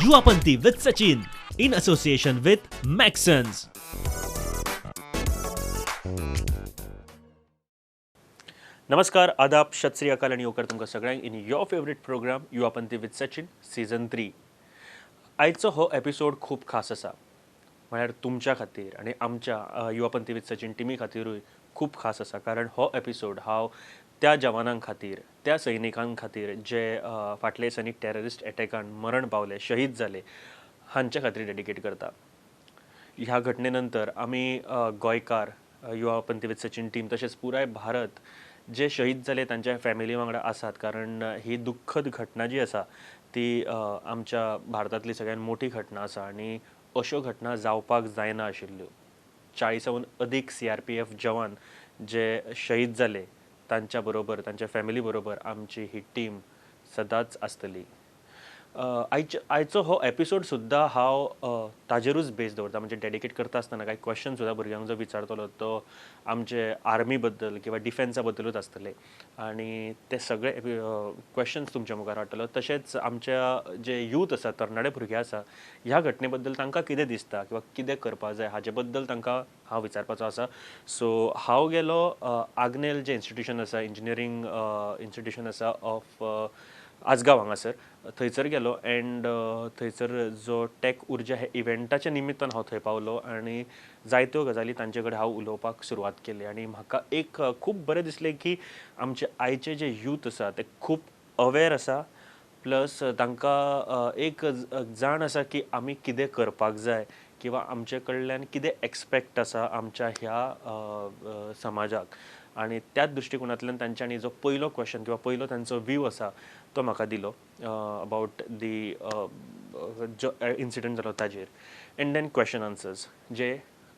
Yuvapanti with Sachin in association with Maxons. नमस्कार, आदाब, सत श्री अकाल आनी येवकार तुमकां सगळ्यांक in your favourite program Yuvapanti with Sachin season 3. आयचो हो एपिसोड खूब खास आसा, म्हळ्यार तुमच्या खातीर आनी आमच्या युवापंथी विथ सचीन टिमी खातीरूय खूब खास आसा, कारण हो एपिसोड हांव त्या जवानां खातीर, त्या सैनिकां खातीर जे फाटले दिसांनी टेररिस्ट एटॅकान मरण पावले, शहीद जाले, हांच्या खातीर डेडिकेट करता. ह्या घटने नंतर आमी गोंयकार, युवापंथी विथ सचीन टीम तशेंच पुराय भारत जे शहीद जाले तांच्या फॅमिली वांगडा आसात, कारण ही दुख्खद घटना जी आसा ती आमच्या भारतांतली सगळ्यात मोठी घटना आसा आनी अश्यो घटना जावपाक जायना आशिल्ल्यो. 40हून अदीक CRPF जवान जे शहीद जाले तांच्या बरोबर, तांच्या फॅमिली बरोबर आमची ही टीम सदांच आसतली. आयचो हो एपिसोड सुद्दां हांव ताजेरूच बेस दवरता, म्हणजे डेडिकेट करता आसतना कांय क्वेश्चन सुद्दां भुरग्यांक जो विचारतलो तो आमचे आर्मी बद्दल किंवा डिफेन्सा बद्दलूच आसतले आनी ते सगळे क्वेश्चन्स तुमच्या मुखार हाडटलो. तशेंच आमच्या जे यूथ आसा, तरणाटे भुरगे आसा, ह्या घटने बद्दल तांकां कितें दिसता किंवा कितें करपाक जाय हाजे बद्दल तांकां हांव विचारपाचो आसा. सो हांव गेलो आग्नेल जें इन्स्टिट्यूशन आसा, इंजिनियरींग इन्स्टिट्यूशन आसा ऑफ आजगांव हांगासर, थंयसर गेलो एंड थंयसर जो टॅक उर्जा हे इव्हेंटाच्या निमित्तान हांव थंय पावलो आनी जायत्यो गजाली तांचे कडेन हांव उलोवपाक सुरवात केली. आनी म्हाका एक खूब बरें दिसलें की आमचे आयचे जे यूथ आसा ते खूब अवेर आसा, प्लस तांकां एक जाण आसा की आमी कितें करपाक जाय किंवा आमचे कडल्यान कितें एक्सपेक्ट आसा आमच्या ह्या समाजाक. आनी त्याच दृश्टिकोनांतल्यान तांच्यांनी जो पयलो क्वेश्चन किंवा पयलो तांचो व्यू आसा तो म्हाका दिलो अबावट दी जो इन्सिडंट जालो ताजेर, एंड then question answers जे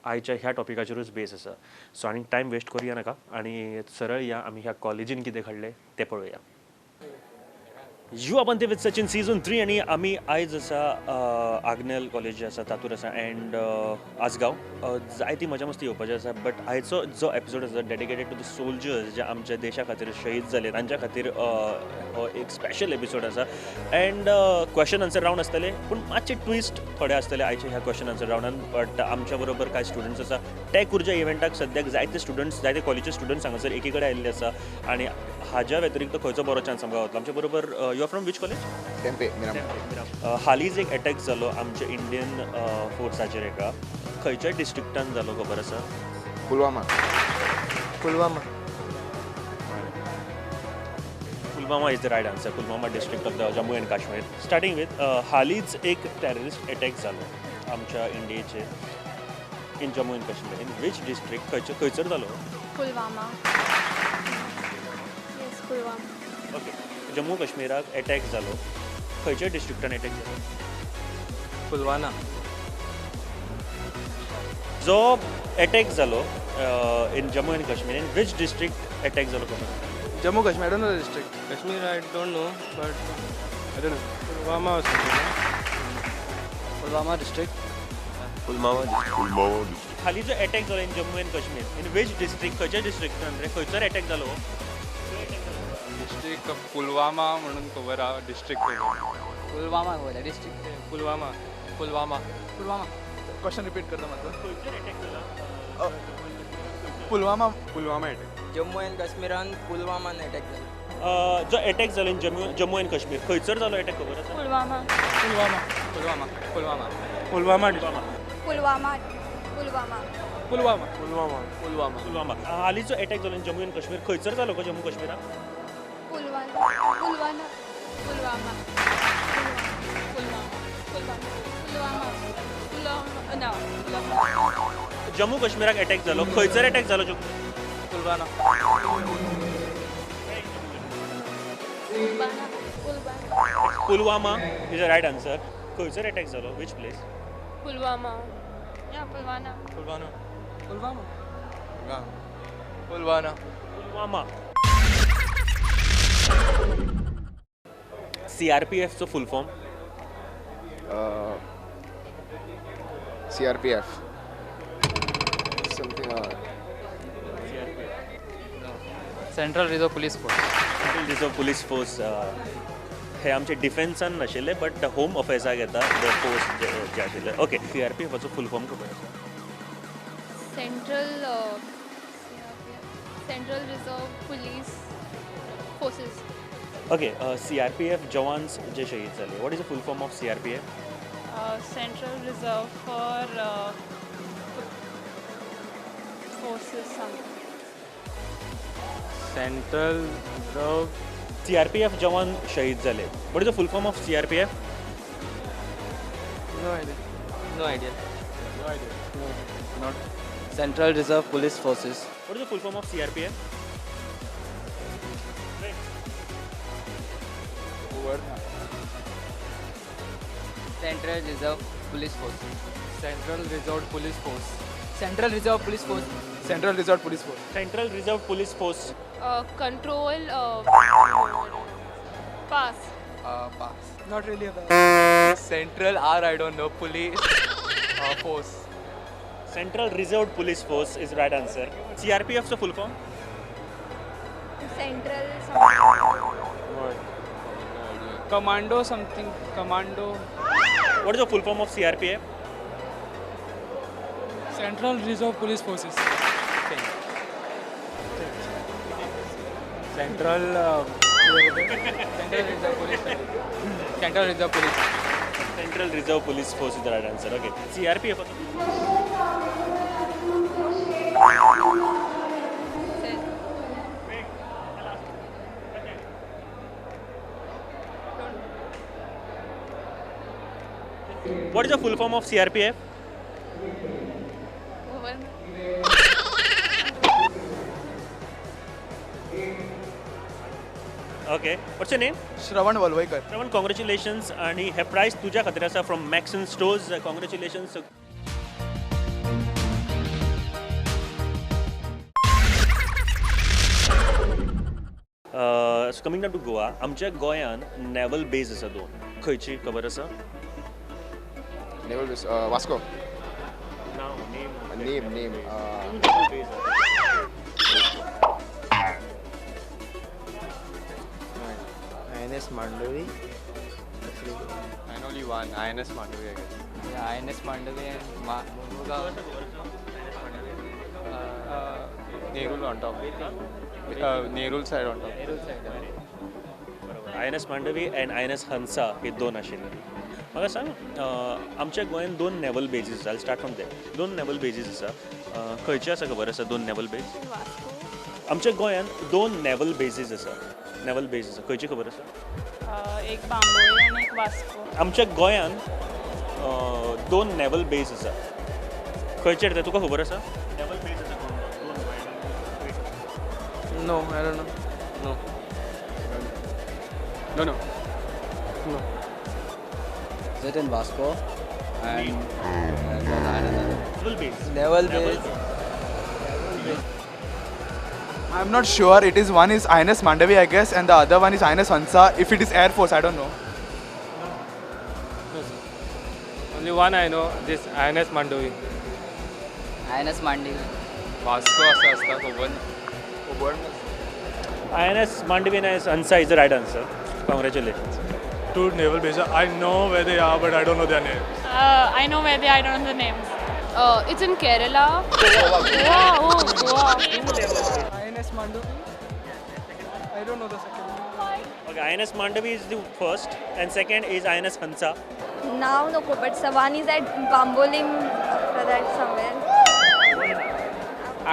आयच्या ह्या टॉपिकाचेरूच बेस आसा. सो आनी टायम वेस्ट करुया नाका आनी सरळ या आमी ह्या कॉलेजीन कितें घडलें तें पळोवया. युवापंथी विथ सचीन सीझन 3 आनी आमी आयज आसा आग्नेल कॉलेज जे आसा तातूर आसा एंड आजगांव. जायती मजा मस्ती येवपाची आसा, बट आयचो जो एपिसोड आसा डेडिकेटेड टू the soldiers जे आमच्या देशा खातीर शहीद जाले तांच्या खातीर हो एक स्पेशल एपिसोड आसा. एंड क्वेश्चन आन्सर रावंड आसतले, पूण मातशे ट्विस्ट थोडे आसतले आयचे ह्या क्वेश्चन आन्सर रावंडान. बट आमच्या बरोबर कांय स्टुडंट्स आसा. टॅक उर्जा इव्हेंटाक सद्याक जायते स्टुडंट्स, जायते कॉलेजीचे स्टुडंट्स हांगासर एकी कडेन आयिल्ले आसा आनी हाज्या व्यतिरिक्त खंयचो बरो चान्स आमकां वतलो. आमच्या बरोबर you are from which college? Dhempe, Miramar. हालींच एक अटॅक जालो आमच्या इंडियन फोर्साचेर, एका खंयच्या डिस्ट्रिक्टान जालो खबर आसा? Pulwama. Pulwama. Pulwama is the right answer. Pulwama district of the Jammu and Kashmir. Starting with हालींच एक टेररिस्ट अटॅक जालो आमच्या इंडियेचेर in Jammu and Kashmir, in which district, खंयसर जालो? पुलवामा. येस, पुलवामा. ओके, जम्मू काश्मीराक अटॅक जालो, खंयच्या डिस्ट्रिक्टान अटॅक जालो? पुलवाना. जो अटॅक जालो in Jammu and Kashmir, in which district attack जालो खबर? Jammu Kashmir, I don't know the district. Kashmir I don't know, but I don't know. Pulwama or something. Pulwama district. Pulwama district. Pulwama district. हालीं जो attack जालो in Jammu and Kashmir, in which district, खंयच्या डिस्ट्रिक्टान रे, खंयसर attack जालो? District Pulwama म्हणून खबर आहा, डिस्ट्रिक्ट पुलवामा खबर आहा, district Pulwama. Pulwama. Pulwama. Question repeat करता मातसो. खंयसर अटॅक जाला? पुलवामा. पुलवामा अटॅक. जम्मू एंड काश्मीरान पुलवामान अटॅक जालो. जो अटॅक जालो इन जम्मू एंड काश्मीर, खंयसर जालो अटॅक खबर आसा? पुलवामा. पुलवामा. पुलवामा. पुलवामा. पुलवामा. पुलवामा. पुलवामा. पुलवामा. पुलवामा. पुलवामा. पुलवामा. हालीं जो अटॅक जालो इन जम्मू एंड काश्मीर, खंयसर जालो गो जम्मू काश्मीराक? पुलवामा. पुलवामा. पुलवामा. पुलवामा. पुलवामा. पुलवामा. पुलवामा. जम्मू काश्मीराक अटॅक जालो, खंयसर अटॅक जालो? Pulwana. Pulwama is the right answer. खंयसर अटॅक जालो, which place? Pulwama. या पुलवाना. पुलवाना. पुलवामा. पुलवाना. पुलवामा. CRPF चो full form? CRPF. Something. Central Reserve Police Force. Central Reserve Police Force. हे आमचे डिफेन्सान नाशिल्ले बट होम अफेर्साक येता the force जे आशिल्ले. ओके, सीआरपीएफाचो फूल फॉर्म खबर आसा? Central Reserve Police Forces. Okay, CRPF jawans जे शहीद जाले, what is the full form of CRPF? Central Reserve for Forces something. Central Reserve. CRPF जवान शहीद जाले, what is the full form of CRPF? No idea. No idea. No idea. Not Central Reserve Police Forces. What is the full form of CRPF? Central Reserve Police Force. Central Reserve Police Force. Central Reserve Police Force. Central Reserve Police Force. Central Reserve Police Force. Control. Pass. Pass. Not really aware. Central R, I don't know, Police Force. Central Reserve Police Force is right answer. सीआरपीएफचो full form? Central. Commando something. Commando. What is the full form of CRPF? Central Reserve Police Forces. Central. Central Reserve Police. Central Reserve Police. Central Reserve Police Force is the right answer. Okay, CRPF. What is the full form of CRPF? Okay, what's your name? Shravan Valvaikar. Shravan, congratulations आणि हे price तुझ्या खातीर आसा from Maxon stores. Congratulations. Coming down to Goa, आमच्या गोंयान नॅवल बेज आसा दोन, खंयची खबर आसा? Naval base Vasco. नांव, name. Name name. INS Mandovi. I know only one, INS Mandovi, I guess. Yeah, INS Mandovi and Mormugao. Nerul on top. Nerul side on top. Nerul side. बरोबर, INS Mandovi and INS Hansa हे दोन आशिल्ले. म्हाका सांग, आमच्या गोंयान दोन नॅवल basis आसा. Start from there. दोन नॅवल बेजीस आसा, खंयचे आसा खबर आसा? दोन नॅवल बेज वास्को. आमच्या गोंयान दोन नॅवल बेजीस आसा, नॅवल बेज आसा, खंयची खबर आसा? एक बांबोळी आनी एक वास्को. आमच्या गोंयान दोन नॅवल बेज आसा, खंयचे रे तुका खबर आसा? नॅवल बेज आसा दोन गोंयान. No, I don't know. No. No, no. No. Is it in Vasco? And then I don't know. Naval base. Naval base. I'm not sure. It is one is INS Mandavi, I guess, and the other one is INS Hansa. If it is Air Force, I don't know. No, sir. Only one I know, this INS Mandovi. INS Mandavi. Vasco asa asta खबर ना. खबर ना. INS Mandavi and INS Hansa is the right answer. Congratulations. Two naval bases. I know where they are, but I don't know their names. I know where they are, I don't know the names. It's in Kerala. Goa. Oh, Goa. INS Mandovi. I don't know the second one. Okay, INS Mandavi is the first and second is INS Hansa. Now no, but one is at Bambolim, after that somewhere.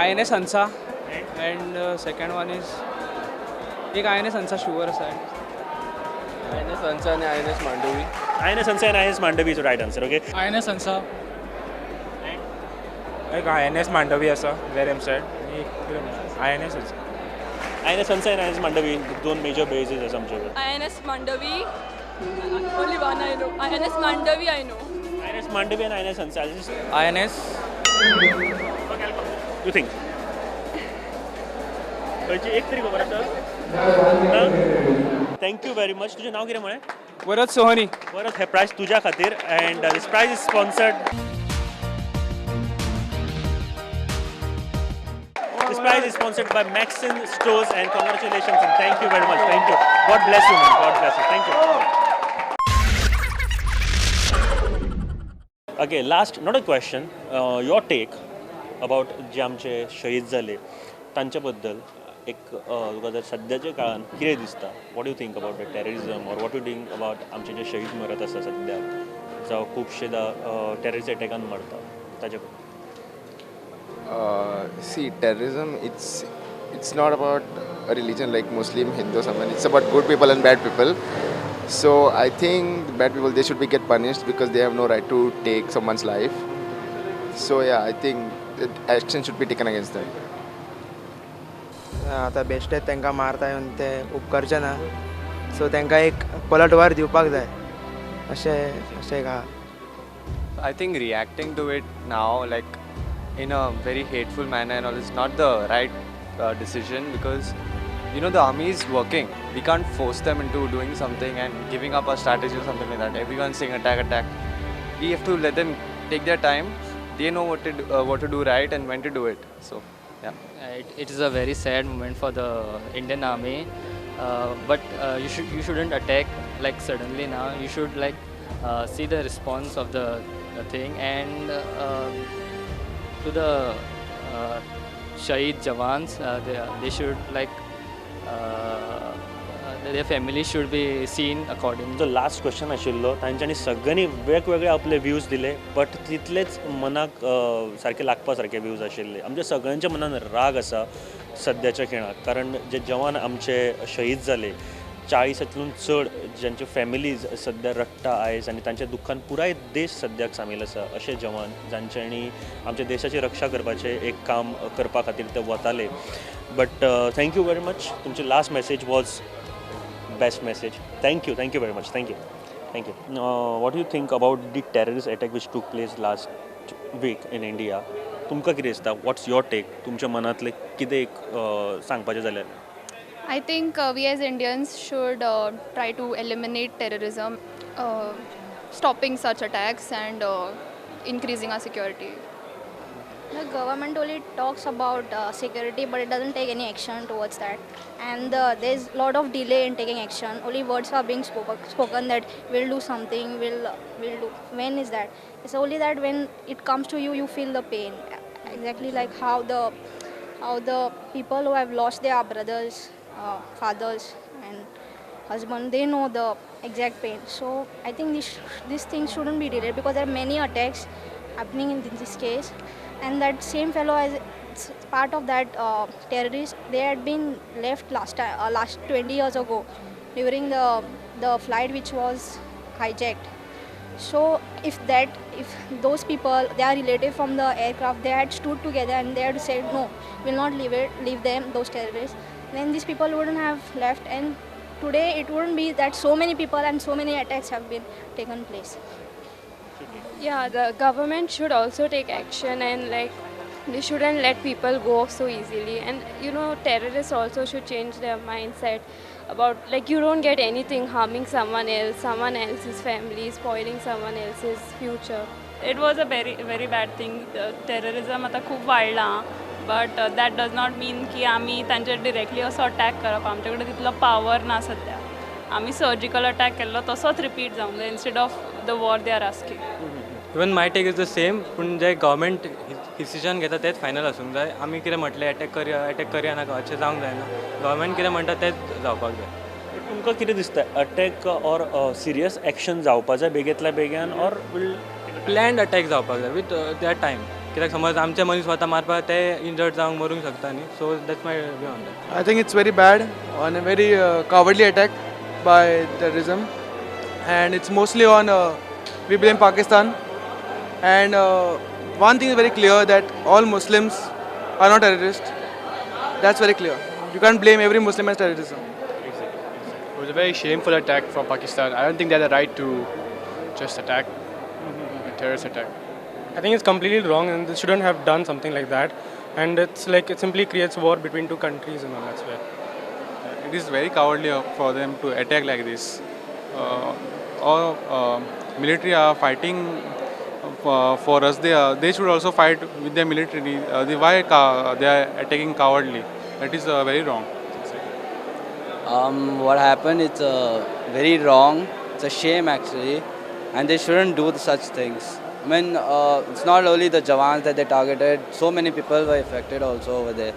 INS Hansa and second one is एक INS Hansa sure आसा. INS Hansa and INS Mandovi. INS Hansa and INS Mandavi is the right answer. Okay. INS Hansa. एक INS Mandavi आसा वेरेम side, INS आसा. INS Hansa and INS Mandavi दोन major basis आसा आमचे कडेन. INS Mandavi. Only one I know. INS Mandavi I know. INS Mandavi and INS Hansa. INS. You think? खंयची एक तरी खबर आसा? Thank you very much. तुजें नांव कितें म्हळें? वरद सोहनी. वरद, हे प्रायज तुज्या खातीर and this prize is sponsored. This prize is sponsored by Maxin Stores and congratulations and thank you very much. Thank you. God bless you, man. God bless you. Thank you. Okay, last, not a question, your take about जे आमचे शहीद जाले तांचे बद्दल एक तुका जर सद्याच्या काळान कितें दिसता, what you think about the terrorism or what you think about आमचे जे शहीद मरत आसा सद्याक, जावं खुबशेदा टेररिस्ट अटॅकान मरता, ताजे बद्दल? See, terrorism, it's not about a religion like Muslim, Hindu, someone. It's about good people and bad people. So I think the bad people, they should be get punished because they have no right to take someone's life. So yeah, I think that action should be taken against them. आतां बेश्टेच तांकां मारता येवन ते उपकारचे ना, so तांकां एक पलटवार दिवपाक जाय अशें अशें एक आहा. I think reacting to it now, like in a very hateful manner and all, is not the right decision because you know the army is working. We can't force them into doing something and giving up our strategy or something like that. Everyone's saying attack, attack. We have to let them take their time. They know what to do right and when to do it. So yeah. It is a very sad moment for the Indian Army, but you shouldn't attack like suddenly now. You should like see the response of the thing and to the Shahid Jawans, they should like their family should be seen accordingly. जो last question आशिल्लो तांच्यांनी सगळ्यांनी वेगवेगळे आपले views दिले, but तितलेच मनाक सारके लागपा सारके व्यूज आशिल्ले. आमच्या सगळ्यांच्या मनान राग आसा सद्याच्या खिणाक, कारण जे जवान आमचे शहीद जाले 40 चड ज्यांचे फॅमिलीज सद्या रडटा आयज आनी तांच्या दुख्खान पुराय देश सद्याक सामील आसा, अशे जवान जांच्यांनी आमच्या देशाची रक्षा करपाचें एक काम करपा खातीर ते वताले. But thank you very much. तुमची last message was best message. Thank you, thank you very much. Thank you, thank you. What do you think about the terrorist attack which took place last week in India? तुमकां कितें दिसता, what's your take? तुमच्या मनांतलें कितें एक सांगपाचें जाल्यार? I think we as Indians should try to eliminate terrorism, stopping such attacks and increasing our security. The government only talks about security, but it doesn't take any action towards that. And there's a lot of delay in taking action. Only words are being spoken that we'll do something, we'll do. When is that? It's only that when it comes to you, you feel the pain. Exactly like how the people who have lost their brothers, fathers and husband, they know the exact pain. So I think this thing shouldn't be delayed because there are many attacks happening in this case. And that same fellow, as part of that terrorist, they had been left last 20 years ago during the flight which was hijacked. So if those people, their relative from the aircraft, they had stood together and they had said no, we'll not leave them, those terrorists, then these people wouldn't have left, and today it wouldn't be that so many people and so many attacks have been taken place. Yeah, the government should also take action and like they shouldn't let people go off so easily. And you know, terrorists also should change their mindset about like you don't get anything harming someone else, someone else's family, spoiling someone else's future. It was a very, very bad thing. Terrorism आता खूप वाढला, but that does not mean की आम्ही तांचेर directly असो attack करप. आमच्याकडे तितलो पावर ना सध्या. आम्ही सर्जिकल अटॅक केल्लो तसोच रिपीट जावंक जाय instead of the war they are asking. Even my take is the same, पूण जे गव्हर्मेंट डिसिजन घेता तेच फायनल आसूंक जाय. आमी कितें म्हटलें अटॅक करया नाका अशें जावंक जायना. गव्हर्मेंट कितें म्हणटा तेंच जावपाक जाय. तुमकां कितें दिसता, अटॅक ऑर सिरियस एक्शन जावपा जाय बेगींतल्या बेगीन ऑर वील प्लॅन्ड अटॅक जावपाक जाय विथ that time? कित्याक समज आमचे मनीस वता मारपाक ते इंजर्ड जावंक मरूंक शकता न्ही. So that's my view on that. I think it's very bad on a very cowardly attack by terrorism, and it's mostly on we blame Pakistan. And one thing is very clear, that all Muslims are not terrorists. That's very clear. You can't blame every Muslim as terrorism. Exactly. It was a very shameful attack from Pakistan. I don't think they had the right to just attack, a terrorist attack. I think it's completely wrong and they shouldn't have done something like that. And it's like it simply creates war between two countries and all that. It is very cowardly for them to attack like this. All military are fighting for us. They should also fight with their military. Why they are attacking cowardly? That is very wrong. What happened, it's very wrong. It's a shame actually, and they shouldn't do such things. I mean, it's not only the Jawans that they targeted, so many people were affected also over there.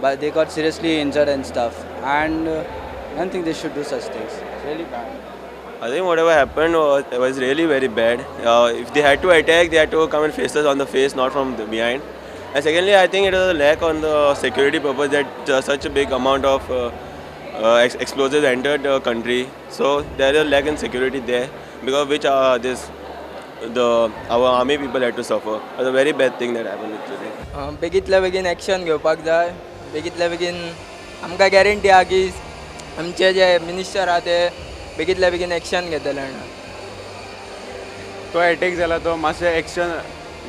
But they got seriously injured and stuff. And I don't think they should do such things. It's really bad. I think whatever happened was really very bad. If they had to attack, they had to come and face us on the face, not from the behind. And secondly, I think it was a lack on the security purpose that such a big amount of explosives entered the country. So there is a lack in security there, because of which our army people had to suffer. It was a very bad thing that happened today. बेगीतल्या बेगीन action घेवपाक जाय. बेगीतल्या बेगीन आमकां guarantee आहा की आमचे जे minister आहा ते बेगीतल्या बेगीन एक्शन घेतले. तो एटॅक जाला तो मातशें एक्शन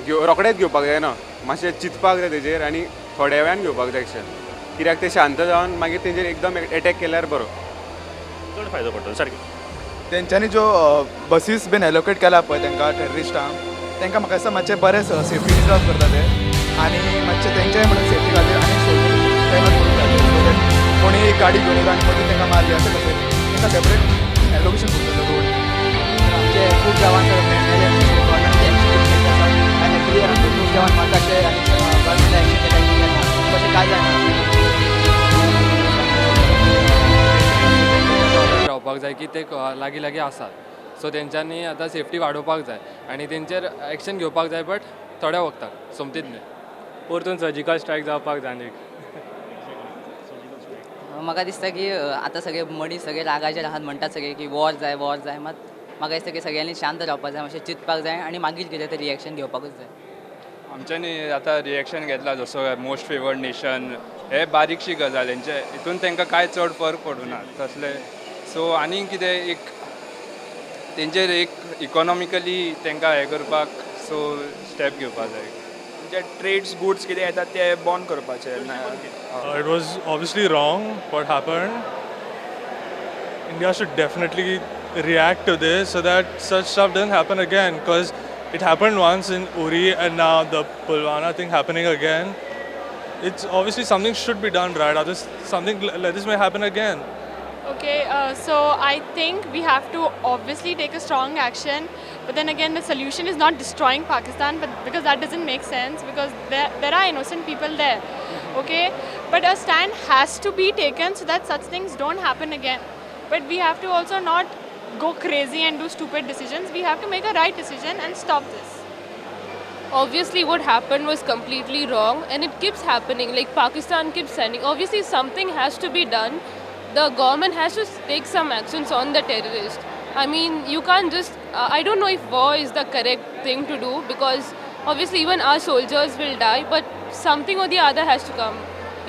रोखडेच घेवपाक जायना, मातशें चिंतपाक जाय तेजेर आनी थोड्या वेळान घेवपाक जाय एक्शन, कित्याक ते शांत जावन मागीर तेजेर एकदम एटॅक केल्यार बरो, चड फायदो पडटलो. सारकें तेंच्यांनी ज्यो बसीस बीन एलोकेट केला पळय तांकां टेररिस्टांक, तांकां म्हाका दिसता मातशें बरें सेफ्टी रिजर्व करता ते, आनी मातशें तेंच्याय म्हणून सेफ्टी खातीर आनी सोल्जर तैनात करूंक जाय सो that कोणी एक गाडी घेवन येता आनी मदीं तांकां मारली अशें कशें तांकां सेपरेट एलोकेशन करूंक जाय रोड. आमचे खूब जवान मेले, गव्हर्मेंट एक्शन घेतले आसा आनी एवरी इयर आमचे खूब जवान मरता अशें आनी गव्हर्मेंट एक्शन घेता तशें कांय जायना. रावपाक जाय की ते लागीं लागीं आसात, सो तेंच्यांनी आतां सेफ्टी वाडोवपाक जाय आनी तेंचेर एक्शन घेवपाक जाय, बट थोड्या वखदाक सोमतीत न्हय. परतून सर्जिकल स्ट्रायक जावपाक जाय. आनीक म्हाका दिसता की आतां सगळे मनीस सगळे रागाचेर आहात, म्हणटात सगळे की वॉर जाय वॉर जाय. मात म्हाका दिसता की सगळ्यांनी शांत रावपाक जाय, मातशें चिंतपाक जाय आनी मागीर कितें तरी रिएक्शन घेवपाकूच जाय. आमच्यांनी आतां रिएक्शन घेतला जसो मोस्ट फेवर्ड नेशन, हे बारीकशी गजाल हेंचे हितून तांकां कांय चड फरक पडुना तसले. सो आनीक कितें एक तेंचेर एक इकॉनॉमिकली तांकां हें करपाक सो स्टेप घेवपाक जाय. जे ट्रेड्स गुड्स कितें येतात ते बंद करपाचे. It was obviously wrong what happened. India should definitely react to this so that such stuff doesn't happen again, because it happened once in Uri and now the Pulwama thing happening again. It's obviously something should be done, right? Otherwise something like this may happen again. Okay, so I think we have to obviously take a strong action, but then again the solution is not destroying Pakistan, but because that doesn't make sense, because there are innocent people there, okay? But a stand has to be taken so that such things don't happen again. But we have to also not go crazy and do stupid decisions. We have to make a right decision and stop this. Obviously what happened was completely wrong, and it keeps happening. Like Pakistan keeps sending. Obviously something has to be done. The government has to take some actions on the terrorists. I mean, you can't just, I don't know if war is the correct thing to do, because obviously even our soldiers will die, but something or the other has to come.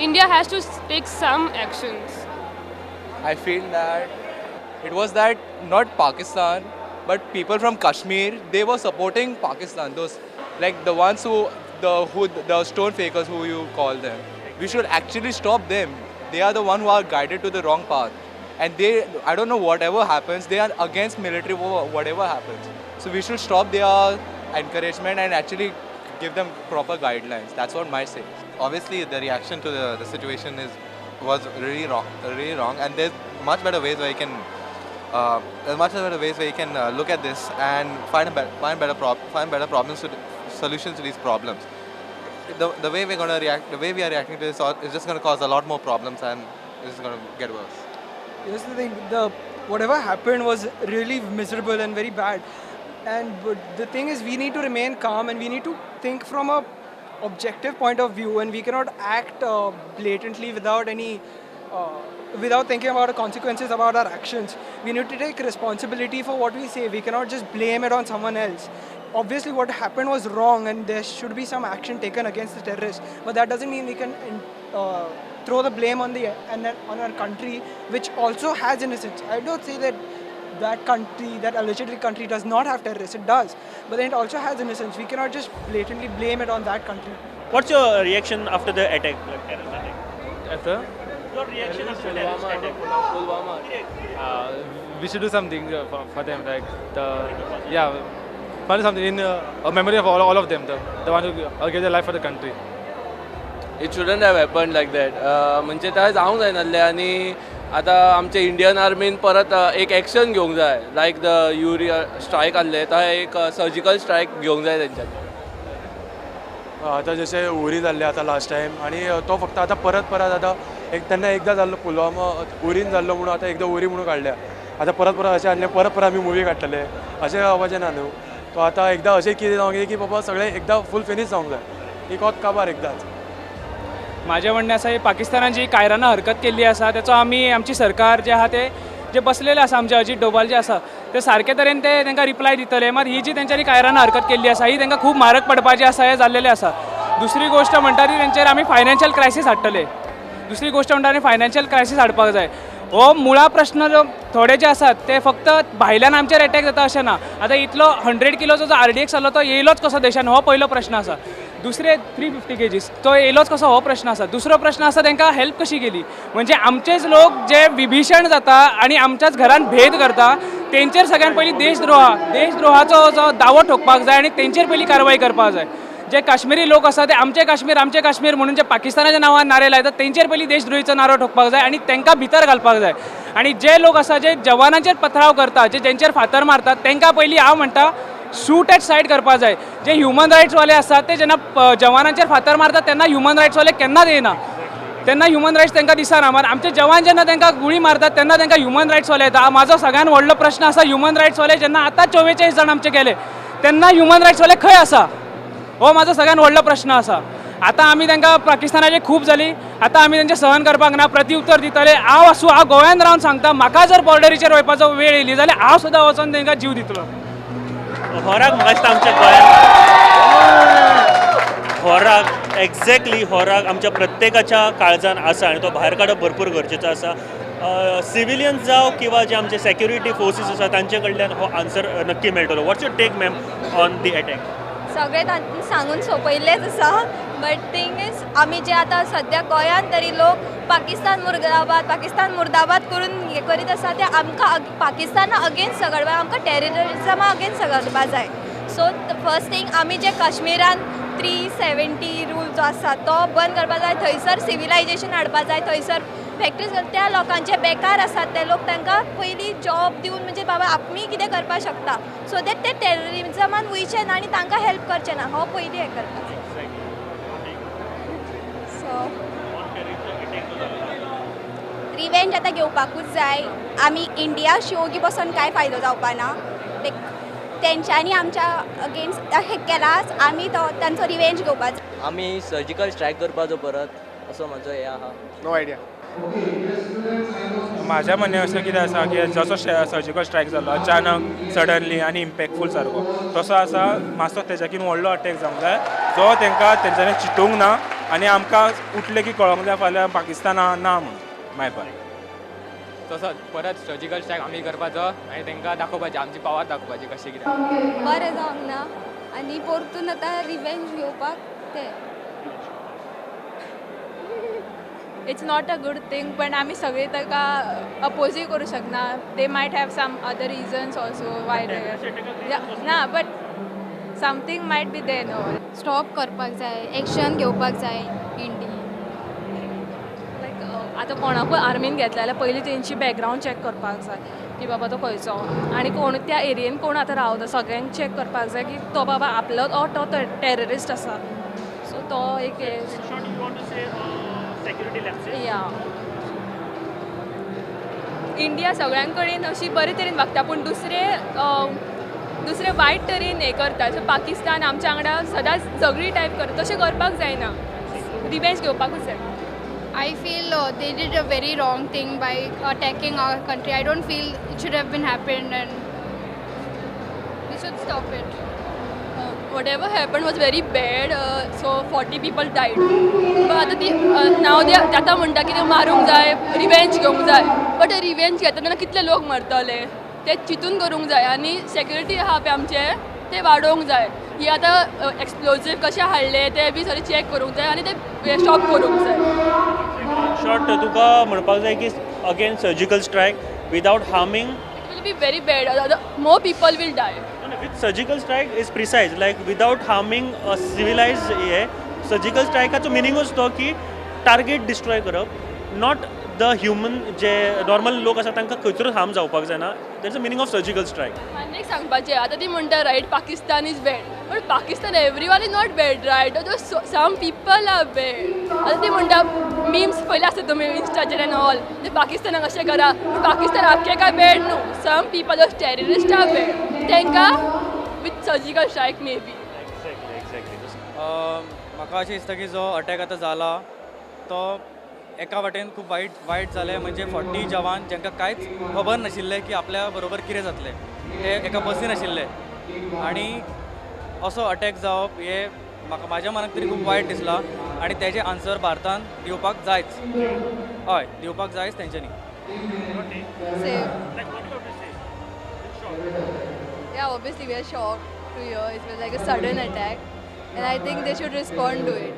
India has to take some actions. I feel that it was that not Pakistan, but people from Kashmir, they were supporting Pakistan. Those, like the ones who, the stone fakers who you call them. We should actually stop them. They are the one who are guided to the wrong path. And they, I don't know whatever happens, they are against military war, whatever happens. So we should stop their encouragement and actually give them proper guidelines. That's what my say. Obviously, the reaction to the situation was really wrong. And there's much better ways where you can, look at this and find better problems to, solutions to these problems. The way we're gonna react, the way we are reacting to this is just gonna cause a lot more problems, and it's gonna get worse. Here's the thing: whatever happened was really miserable and very bad. And but the thing is, we need to remain calm and we need to think from a objective point of view, and we cannot act blatantly without any. Without thinking about the consequences about our actions. We need to take responsibility for what we say. We cannot just blame it on someone else. Obviously what happened was wrong and there should be some action taken against the terrorists, but that doesn't mean we can throw the blame on the on our country, which also has innocence. I don't say that that country, that allegedly country, does not have terrorists. It does, but then it also has innocence. We cannot just blatantly blame it on that country. What's your reaction after the attack, like terrorist attack? After? Your reaction after the terrorist attack? Pulwama. We should do something for them, like the, yeah, find something in a memory of all of them, the one who gave their life for the country. It shouldn't have happened like that. म्हणजे ते जावंक जायनासलें आनी आतां आमचे Indian आर्मीन परत एक action घेवंक जाय, लायक the urea strike आहले तो एक सर्जिकल स्ट्रायक घेवंक जाय तेंच्यांनी. आतां जशें उरी जाल्लें आतां लास्ट टायम आनी तो फक्त आतां परत परत आतां एक तेन्ना एकदां जाल्लो पुलवामा उरीन जाल्लो म्हणून आतां एकदां उरी म्हणून काडल्या, आतां परत परत अशें आसलें परत परत आमी मुवी काडटले अशें जावपाचें ना न्हू. तो आतां एकदां अशें कितें जावंक जाय की बाबा सगळें एकदां फूल फिनीश जावंक जाय, एक वत काबार एकदांच. म्हाजें म्हणणें आसा ही पाकिस्तानान जी कायराना हरकत केल्ली आसा तेचो आमी आमची सरकार जे आहा ते जे बसलेले आसा आमचे अजीत डोभाल जे आसा ते सारके तरेन ते तांकां रिप्लाय दितले. मात ही जी तेंच्यांनी कायराना हरकत केल्ली आसा ही तांकां खूब म्हारग पडपाची आसा हें जाल्लेलें आसा. दुसरी गोश्ट म्हणटा ती तेंचेर आमी फायनान्शियल क्रायसीस हाडटले. दुसरी गोश्ट म्हणटा आमी फायनान्शियल क्रायसीस हाडपाक जाय. हो मुळा प्रश्न जो थोडे जे आसात ते फक्त भायल्यान आमचेर एटॅक जाता अशें ना. आतां इतलो 100 किलोचो जो RDX आसलो तो येयलोच कसो देशान हो पयलो प्रश्न आसा. दुसरे 350 kgs तो येयलोच कसो हो प्रश्न आसा. दुसरो प्रश्न आसा तांकां हेल्प कशी केली, म्हणजे आमचेच लोक जे विभीषण जाता आनी आमच्याच घरान भेद करता तेंचेर सगळ्यान पयलीं देशद्रोहाचो जो दावो ठोकपाक जाय आनी तेंचेर पयलीं कारवाय करपाक जाय. जे काश्मीरी लोक आसा ते आमचे काश्मीर आमचे काश्मीर म्हणून जे पाकिस्तानाच्या नांवान नारे लायतात तेंचेर पयलीं देशद्रोहीचो नारो ठोकपाक जाय आनी तांकां भितर घालपाक जाय. आनी जे लोक आसा जे जवानांचेर पथराव करता, जे जेंचेर फातर मारतात तांकां पयलीं हांव म्हणटा शूट एट सायड करपाक जाय. जे ह्युमन रायट्सवाले आसात ते जेन्ना जवानांचेर फातर मारतात तेन्ना ह्युमन रायट्सवाले केन्नाच येना, तेन्ना ह्युमन रायट्स तांकां दिसना. मात आमचे जवान जेन्ना तांकां गुळी मारतात तेन्ना तांकां ह्युमन रायट्सवाले येता. म्हाजो सगळ्यान व्हडलो प्रश्न आसा ह्युमन रायट्सवाले जेन्ना आतां 44 जाण आमचे गेले तेन्ना ह्युमन रायट्सवाले खंय आसा, हो म्हाजो सगळ्यान व्हडलो प्रश्न आसा. आतां आमी तांकां पाकिस्तानाची खूब जाली, आतां आमी तांचें सहन करपाक ना, प्रतिउत्तर दितले. हांव आसूं, हांव गोंयांत रावन सांगता, म्हाका जर बॉर्डरीचेर वचपाचो वेळ येयली जाल्यार हांव सुद्दां वचोन तांकां जीव दितलो. हो राग म्हाका दिसता आमच्या गोंयांत हो राग एक्झॅक्टली हो राग आमच्या प्रत्येकाच्या काळजान आसा आनी तो भायर काडप भरपूर गरजेचो आसा. सिविलियन्स जावं किंवा जे आमचे सेक्युरिटी फोर्सीस आसा तांचे कडल्यान हो आन्सर नक्की मेळटलो. What's your take ma'am on the attack? सगळें सांगून सोंपयल्लेंच आसा, बट थिंग is आमी जे आतां सद्या गोंयांत तरी लोक पाकिस्तान मुर्दाबाद पाकिस्तान मुर्दाबाद करून हें करीत आसा ते आमकां पाकिस्ताना अगेन्स्ट झगडपा, आमकां टेररिजमा अगेन्स्ट झगडपा जाय. सो फर्स्ट थिंग आमी जे काश्मीरान 370 रूल जो आसा तो बंद करपा जाय, थंयसर सिविलायजेशन हाडपा जाय, थंयसर फॅक्ट्रीज त्या लोकांचे बेकार आसात ते लोक तांकां पयलीं जॉब दिवन म्हणजे बाबा आमी कितें करपाक शकता सो that ते टेररिजमान वयचे ना आनी तांकां हेल्प करचे ना, हो पयलीं हें करपाक जाय. सो रिवेंज आतां घेवपाकूच जाय. आमी इंडिया ओगी बसून कांय फायदो जावपा ना, लायक तेंच्यांनी आमच्या अगेन्स्ट हें केलाच, आमी तो तांचो रिवेंज घेवपाक जाय. आमी सर्जिकल स्ट्रायक करपाचो परत असो म्हजो हें आहा. No idea. म्हाज्या म्हणणें अशें कितें आसा की जसो सर्जिकल स्ट्रायक जालो अचानक सडनली आनी इम्पॅक्टफूल सारको तसो आसा, मातसो तेच्याकीन व्हडलो अटॅक जावंक जाय जो तांकां तेंच्यांनी चिंतूंक ना आनी आमकां उठलें की कळोंक जाय फाल्यां पाकिस्तान ना म्हणून मायपार. तसोच परत सर्जिकल स्ट्रायक आमी करपाचो आनी तांकां दाखोवपाचें आमची पावर दाखोवपाची कशें कितें. बरें जावंक ना आनी परतून आतां रिवेंज घेवपाक ते It's not a good thing, पण आमी सगळे ताका अपोजूय करूं शकना. They might have some other reasons also why ना, but something might be there. No, stop करपाक जाय, एक्शन घेवपाक जाय इंडियेन. लायक आतां कोणाकूय आर्मीन घेतले जाल्यार पयलीं तेंची बॅकग्रावंड चॅक करपाक जाय की बाबा तो खंयचो आनी कोण त्या एरियेन कोण आतां रावता, सगळ्यांक चॅक करपाक जाय की तो बाबा आपलोच ऑर तो टेररिस्ट आसा. सो तो एक इंडिया सगळ्यां कडेन अशी बरे तरेन वागता, पूण दुसरे दुसरे वायट तरेन हें करता. सो पाकिस्तान आमच्या वांगडा सदांच झगडी टायप करता, तशें करपाक जायना, रिवेंज घेवपाकूच जाय. I feel they did a very wrong thing by attacking our country. I don't feel it should have been happened and we should stop it. Whatever happened was very bad. So 40 people died. But आता ती now they आतां म्हणटा की ते मारूंक जाय, revenge घेवंक जाय. बट रिवेंज घेता तेन्ना कितले लोक मरतले ते चिंतून करूंक जाय आनी सेक्युरिटी आहा पळय आमचे ते वाडोवंक जाय. ही आतां एक्सप्लोजीव कशें हाडले ते बी सगळें चॅक करूंक जाय आनी ते स्टॉप करूंक जाय. शॉर्ट तुका म्हणपाक जाय की again surgical strike without harming it will be very bad. More people will die. With surgical strike is precise, like without harming a civilise हे सर्जिकल स्ट्रायकाचो मिनींगूच तो की टार्गेट डिस्ट्रॉय करप, not the human, J normal लोक आसा तांकां खंयसरूच harm जावपाक जायना. That's a meaning of surgical strike. आनी एक सांगपाचें, आतां ती म्हणटा right Pakistan is bad, but Pakistan everyone is not bad right, some people are bad. आतां ती म्हणटा मिम्स पयले आसता तुमी इन्स्टाचेर एन्ड ऑल, ते पाकिस्तानाक अशें करा, पूण पाकिस्तान आख्खें काय बॅड न्हू, some people those terrorist are bad, तांकां with surgical strike maybe. Exactly. म्हाका अशें दिसता की जो अटॅक आतां जाला तो एका वाटेन खूब वायट वायट जालें. म्हणजे 40 जवान जांकां कांयच खबर नाशिल्लें की आपल्या बरोबर कितें जातलें, ते एका बसीन आशिल्ले आनी असो अटॅक जावप हें म्हाका म्हाज्या मनाक तरी खूब वायट दिसलां आनी तेजें आन्सर भारतान दिवपाक जायच, हय दिवपाक जायच तेंच्यांनी. Yeah, obviously we are shocked to hear it was like a sudden attack, and I think they should respond to it.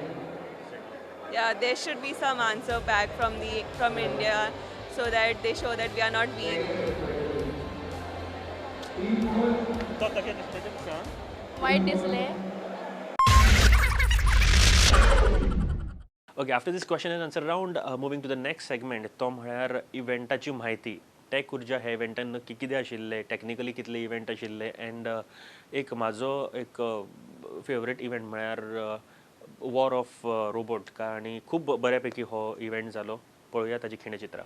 Yeah, there should be some answer back from India so that they show that we are not weak. वायट दिसलें. Okay, after this question and answer round, moving to the next segment, तो म्हळ्यार इव्हेंटाची म्हायती. Tech उर्जा हे इव्हेंटान नक्की कितें आशिल्लें, टॅक्निकली कितले इव्हेंट आशिल्ले, एंड एक म्हाजो एक फेवरेट इव्हेंट म्हळ्यार वॉर ऑफ रोबोट, आनी खूब बऱ्या पैकी हो इव्हेंट जालो. पळोवया ताची खिणचित्रां.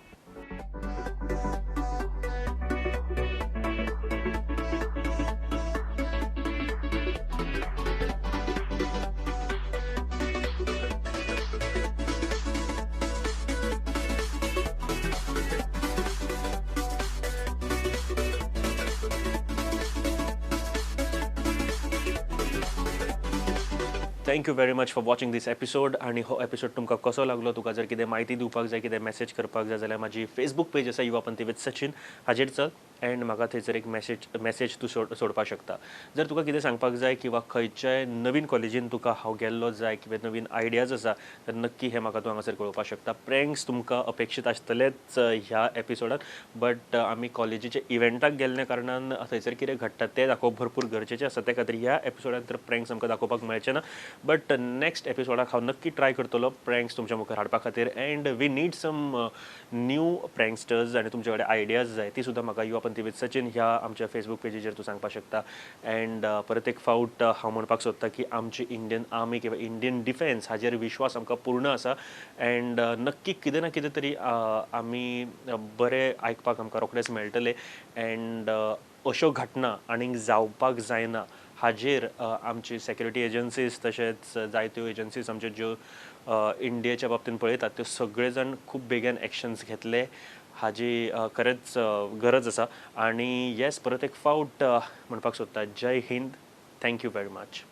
Thank you very much for watching this episode. आनी हो एपिसोड तुमकां कसो लागलो, तुका जर कितें म्हायती दिवपाक जाय, कितें मॅसेज करपाक जाय जाल्यार म्हाजी फेसबूक पेज आसा युवापंथी विथ सचिन, हाजेर चल एंड म्हाका थंयसर एक मॅसेज तूं सोडपाक शकता. जर तुका कितें सांगपाक जाय किंवा खंयच्याय नवीन कॉलेजीन तुका हांव गेल्लो जाय किंवा नवीन आयडियाज आसा तर नक्की हें म्हाका तूं हांगासर कळोवपाक शकता. प्रँक्स तुमकां अपेक्षीत आसतलेच ह्या एपिसोडान, बट आमी कॉलेजीच्या इव्हेंटाक गेल्ल्या कारणान थंयसर कितें घडटा तें दाखोवप भरपूर गरजेचें आसा. त्या खातीर ह्या एपिसोडान तर प्रँक्स आमकां दाखोवपाक मेळचें ना, बट नेक्स्ट एपिसोडाक हांव नक्की ट्राय करतलो प्रँक्स तुमच्या मुखार हाडपा खातीर. And we need some new pranksters आनी तुमचे कडेन आयडियाज जाय ती सुद्दां म्हाका युवापंथी विथ सचिन ह्या आमच्या फेसबूक पेजीचेर तूं सांगपाक शकता. एंड परत एक फावट हांव म्हणपाक सोदता की आमची इंडियन आर्मी किंवा इंडियन डिफेन्स हाजेर विश्वास आमकां पूर्ण आसा एंड नक्की कितें ना कितें तरी आमी बरें आयकपाक आमकां रोखडेंच मेळटलें. एंड अश्यो घटना आनीक जावपाक जायना हाजेर आमची सेक्युरिटी एजन्सीज तशेंच जायत्यो एजन्सीज आमच्यो ज्यो इंडियेच्या बाबतीन पळयतात त्यो सगळे जाण खूब बेगीन एक्शन्स घेतले हाजी खरेंच गरज आसा. आनी येस, परत एक फावट म्हणपाक सोदता, जय Hind, thank you very much.